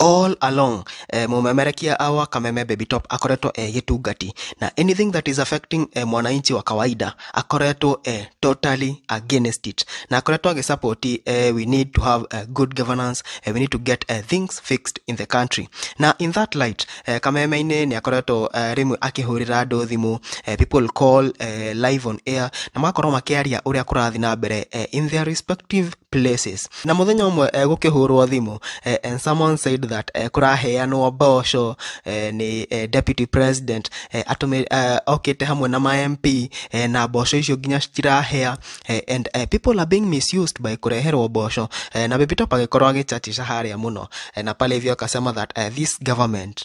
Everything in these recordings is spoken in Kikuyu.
All along mumemerekia wa Kameme Baby Top akoretwo gĩtungati na anything that is affecting mwananchi wa kawaida akoretwo totally against it na akoretwo agĩsupport we need to have good governance, we need to get things fixed in the country. Na in that light Kameme-inĩ nĩ akoretwo rĩmwe akĩhũrĩra andũ thimũ, people call live on air na magakorwo makĩaria ũrĩa kũrathiĩ na mbere in their respective places. Na mũthenya ũmwe gũkĩhũrwo thimũ and someone said that kũraheanwo mboco nĩ deputy president okĩte hamwe na ma MP na mboco icio nginya citirahĩa and people are being misused by kũreherwo mboco na Baby Top agĩkorwo agĩchatisha harĩa mũno na pale hivyo akasema that this government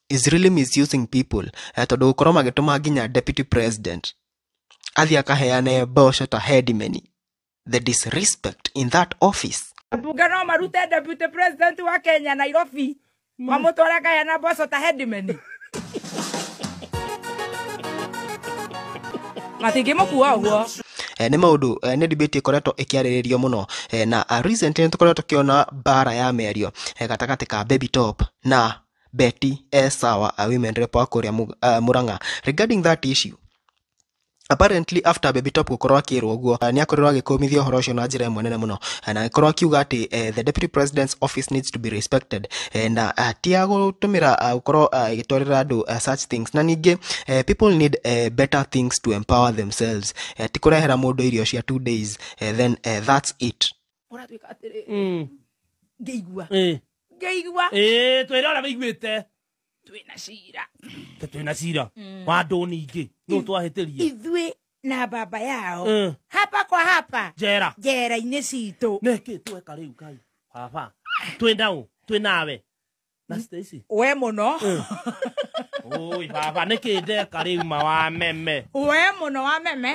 is really misusing people tondũ gũkorwo magĩtũma nginya deputy president athiĩ akaheane mboco ta headman. The disrespect in that office. Bunge no marute deputy president wa Kenya Nairobi mamutware akaheana mboco ta headman. Matingĩmũkua ũguo. Nĩ maũndũ nĩ debate ĩkoretwo ĩkĩarĩrĩrio mũno na recently nĩ tũkoretwo tũkĩona mbara ya mĩario gatagatĩ ka Baby Top na Betty Sawa, a women rep wa kũrĩa Murang'a regarding that issue. Apparently after Baby Top gũkorwo akĩrwo ũguo nĩ akorirwo agĩkũmithia ũhoro ũcio na njĩra ĩmwe nene mũno na agĩkorwo akiuga atĩ the deputy president's office needs to be respected na ti ya gũtũmĩra gũkorwo ĩgĩtwarĩra andũ such things na ningĩ people need better things to empower themselves, ti kũrehera mũndũ irio cia 2 days then that's it. Ũratuĩka atĩrĩ ngĩigua ngĩigua twĩre ũrĩa wĩiguĩte. Twĩna cira. Twĩna cira wa andũ ningĩ no twahĩtĩria ithuĩ na baba yao hapa kwa hapa njera njera-inĩ citũ. Nĩkĩ tweka rĩu Ngai baba twĩ twĩ nawe na Stacy we mũno. Oi baba nĩkĩ ndeka rĩu ma wa meme we mũno wa meme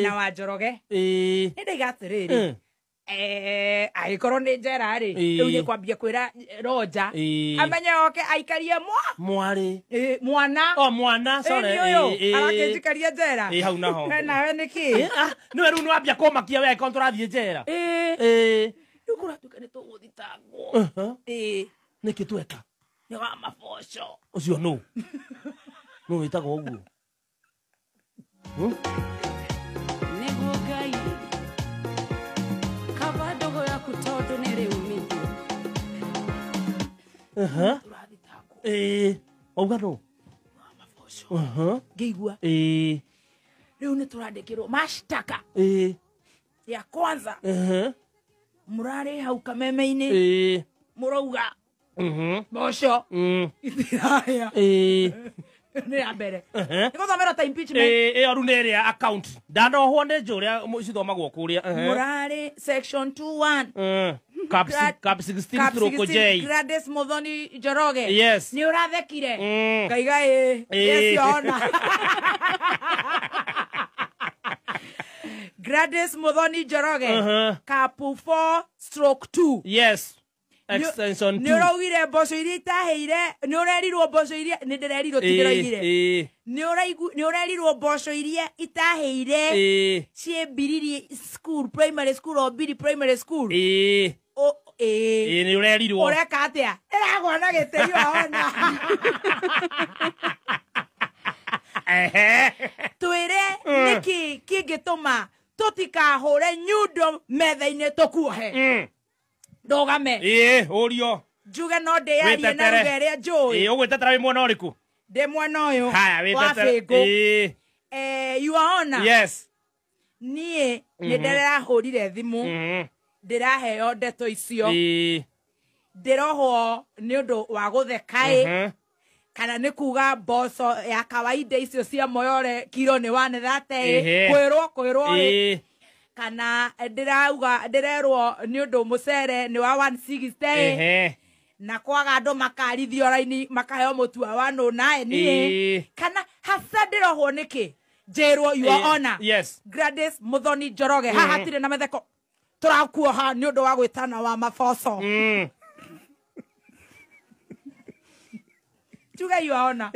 na wa Njoroge. Nĩ ndaiga atĩrĩrĩ agĩkorwo nĩ njera rĩ rĩu nĩ kwambia kwĩra Roja amenye oke aikarie mwarĩ mwana o mwana sorry arakĩnjikaria njera hau naho nawe nĩkĩ nĩwe rĩu nĩwambia kũmakia we angĩkorwo tũrathiĩ njera rĩu kũratuĩka nĩ tũgũthitangwo. Nĩkĩ tweka nĩ wa maboco ũcio nũ nũ wĩtagwo ũguo nĩguo Ngai kaba ndogo yaku tondũ nĩ rĩu mithio. Wauga nũ maboco ngĩigua rĩu nĩ tũrandĩkĩrwo mashtaka ya kwanza mũrarĩ hau Kameme-inĩ mũrauga mboco itirahĩa nĩ ya mbere nĩgũthomera ta impeachment ĩyo rĩu nĩ ĩrĩa account ndanohwo nĩ njũrĩa cithomagwo kũrĩa mũrarĩ section 21 cap 16 stroke J Gladys Muthoni Njoroge. Yes. Nĩ ũrathekire ngaiga yes yona Gladys Muthoni Njoroge cap 4/2. Yes. Extension 2. Nĩ ũraugire mboco iria itaheire nĩ ũrerirwo mboco iria nĩ ndĩrerirwo ti ndĩroigire nĩ ũrerirwo mboco iria itaheire ciĩ Mbiriri school primary school o Mbiri primary school nĩ ũrerirwo ũreka atĩa ĩragwa na gĩtĩi waona twĩre nĩkĩ kĩngĩtũma tũtikahũre nyundo metha-inĩ tũkuohe ndũgame ũrio njuge no ndĩyarie na ruga ĩrĩa njũĩ ũgwĩtetera wĩ mwena ũrĩkũ ndĩ mwena ũyũ wa Bĩngũ Your Honor. Yes. Niĩ nĩ ndĩrahũrire thimũ ndĩraheo ndeto icio ndĩrohwo nĩ ũndũ wa gũtheka kana nĩ kuga mboco ya kawaida icio cia Moyore kiro nĩ 130 kwĩrwo kana ndĩrauga ndĩrerwo nĩ ũndũ mũcere nĩ wa 160 na kwaga andũ makarithio raini makaheo mũtu wa 109 niĩ kana hasa ndĩrohwo nĩkĩ njĩrwo Your Honor. Yes. Gladys Muthoni Njoroge haha hatirĩ na metheko tũrakuoha nĩ ũndũ wa gwĩtana wa maboco. Tuge Your Honor.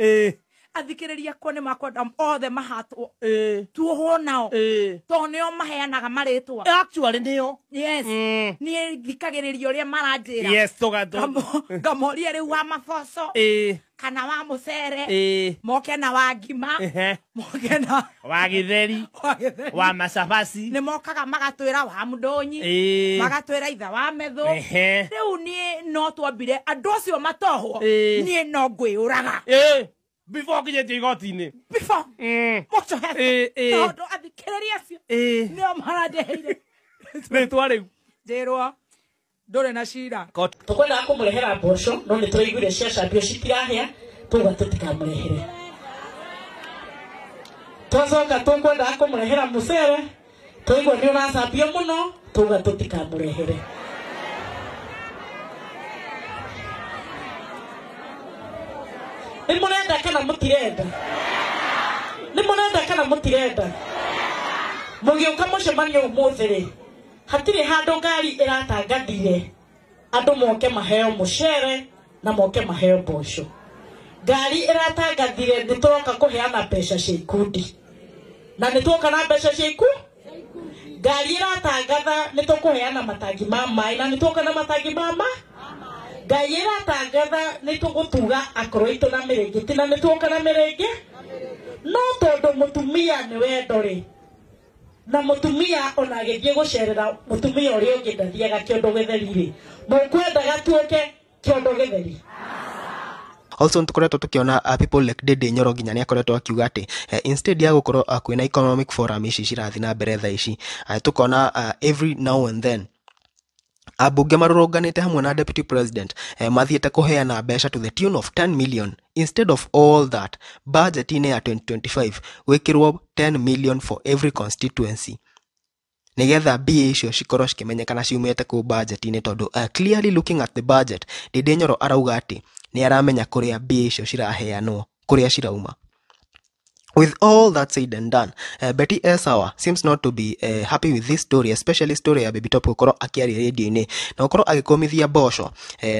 Athikĩrĩria akwa nĩ makwenda othe mahatwo tuohwo nao tondũ nĩo maheanaga marĩtwa. Actually nĩo. Yes. Niĩ thikagĩrĩria ũrĩa maranjĩra. Yes, tũgatũ. Ngamoria rĩu wa maboco kana wa mũcere, moke na wa ngima, moke na wa gĩtheri, wa gĩtheri, wa macabaci. Nĩ mokaga magatwĩra wa mũndũnyi, magatwĩra itha wa methũ. Rĩu niĩ no twambire andũ acio matohwo, niĩ no ngwĩyũraga. Before kinyĩtio igoti-inĩ. Before. Mũcohere. Tondũ athikĩrĩria acio nĩo maranjeheire rĩtwa rĩu. Njĩrwo ndũrĩ na cira. Tũkwendaga kũmũrehera mboco no nĩ tũraiguire ciacambio citirahĩa, tuga tũtikamũrehere. Twacoka tũkwendaga kũmũrehera mũcere, twaigua nĩ ũracambio mũno, tuga tũtikamũrehere. Nĩ mũrenda kana mũtirenda? Nĩ mũrenda kana mũtirenda? Mũgĩũka mũcemanio ũmũthĩ rĩ, hatirĩ handũ ngari ĩratangathire andũ moke maheo mũcere na moke maheo mboco. Ngari ĩratangathire nĩ tũroka kũheana mbeca cia ikundi. Na nĩ tuoka na mbeca cia ikundi. Ngari ĩratangatha nĩ tũkũheana matangi ma maĩ na nĩ tuoka na matangi ma maĩ. Ngai ĩratangatha nĩ tũgũtuga akũrũ aitũ na mĩrĩngĩti na nĩ tuoka na mĩrĩngĩ. No tondũ mũtumia nĩ wendo rĩ, na mũtumia ona agĩthiĩ gũcerera mũtumia ũrĩa ũngĩ ndathiaga kĩondo gĩtheri rĩ, mũkwendaga tuoke kĩondo gĩtheri? Also nĩtũkoretwo tũkĩona people like Ndindi Nyoro nginya nĩakoretwo akiuga atĩ instead ya gũkorwo kwĩna economic forum ici cirathiĩ na mbere thaa ici, tũkona every now and then ambunge marũrũnganĩte hamwe na deputy president mathiĩte kũheana mbeca to the tune of 10 million. Instead of all that, budget-inĩ ya 2025 gwĩkĩrwo 10 million for every constituency nĩgetha mbia icio cikorwo cikĩmenyekana ciumĩte kũ budget-inĩ, tondũ clearly looking at the budget, Ndindi Nyoro arauga atĩ nĩ aramenya kũrĩa mbia icio ciraheanwo, kũrĩa cirauma. With all that said and done, Betty Esawa seems not to be happy with this story, especially story ya Baby Top gũkorwo akĩaria radio-inĩ na gũkorwo agĩkũmithia mboco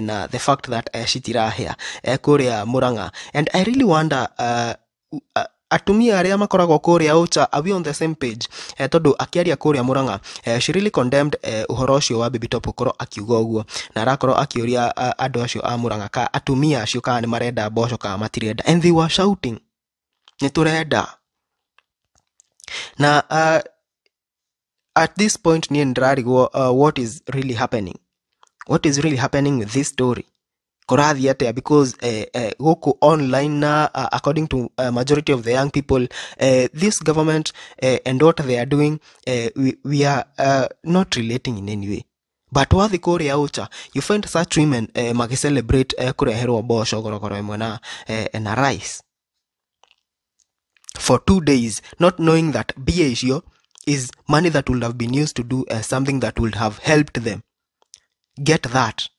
na the fact that citirahĩa kũrĩa Murang'a. And I really wonder atumia arĩa makoragwo kũrĩa Ocha, are we on the same page? Tondũ akĩaria kũrĩa Murang'a, she really condemned ũhoro ũcio wa Baby Top gũkorwo akiuga ũguo, na arakorwo akĩũria andũ acio a Murang'a ka atumia acio kana nĩ marenda mboco kana matirenda, and they were shouting nĩ tũrenda. Na at this point niĩ nĩndĩrarigwo what is really happening, what is really happening with this story, kũrathiĩ atĩa? Because gũkũ online na according to majority of the young people, this government and what they are doing, we are not relating in any way. But wathi kũrĩa Ocha, you find such women magĩcelebrate kũreherwo mboco gorogoro ĩmwe na rice for 2 days, not knowing that mbia icio is money that would have been used to do something that would have helped them get that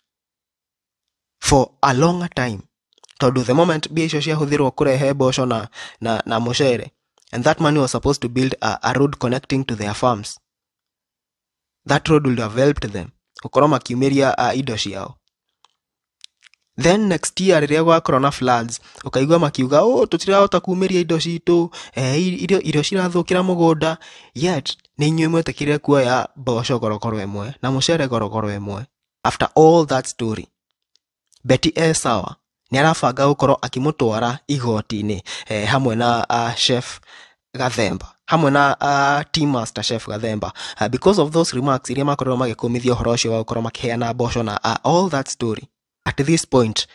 for a longer time. Tondũ the moment mbia icio ciahũthĩrwo kũrehe mboco na mũcere, and that money was supposed to build a road connecting to their farms, that road would have helped them gũkorwo makiumĩria indo ciao. Then next year rĩrĩa gwakorwo na floods, ũkaigua makiuga oh, tũtirahota kumĩria indo citũ, irio cirathũkĩra mũgũnda, yet nĩ inyuĩ mwetĩkĩrire kuoya mboco gorogoro ĩmwe na mũcere gorogoro ĩmwe. After all that story, Betty Esawa nĩ arabanga gũkorwo akĩmũtwara igoti-inĩ hamwe na Chef Gathemba, hamwe na team master Chef Gathemba, because of those remarks iria makorirwo magĩkũmithia ũhoro ũcio wa gũkorwo makĩheana mboco na all that story. At this point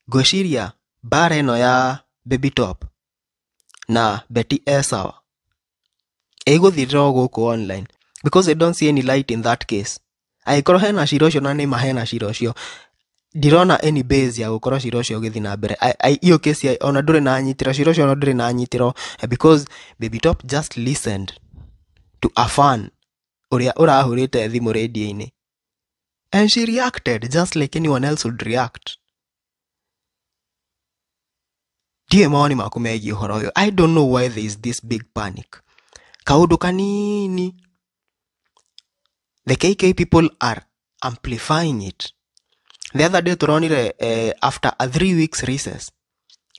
ngwĩciria mbara ĩno ya Baby Top na Betty Esawa ĩgũthirĩra o gũkũ online, because I don't see any light in that case. Angĩkorwo hena cira ũcio na nĩma hena cira ũcio, ndirona any base ya gũkorwo cira ũcio ũgĩthiĩ na mbere. Iyo case ona ndũrĩ na nyitĩro, cira ũcio ona ndũrĩ na nyitĩro, because Baby Top just listened to a fan ũrĩa ũrahũrĩte thimũ radio-inĩ, and she reacted just like anyone else would react. Ndiũĩ mawoni maku megiĩ ũhoro ũyũ. I don't know why there is this big panic. Kaũndũ kanini, the KK people are amplifying it. The other day turonire after a 3 weeks recess,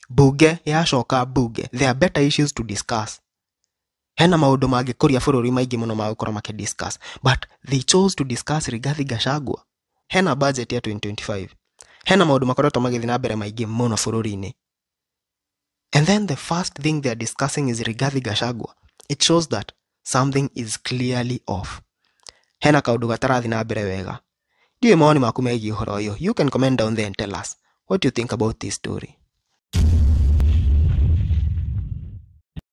Bunge yacoka bunge, there are better issues to discuss. Hena maũndũ mangĩkũria bũrũri maingĩ mũno magũkorwo makĩdiscuss, but they chose to discuss Rigathi Gachagua. Hena budget ya 2025, hena maũndũ makoretwo magĩthiĩ na mbere maingĩ mũno bũrũri-inĩ, and then the first thing they are discussing is Rigathi Gachagua. It shows that something is clearly off. Hena kaũndũ gatarathi na mbere wega. Ndiũĩ mawoni maku megiĩ ũhoro ũyũ. You can comment down there and tell us what you think about this story.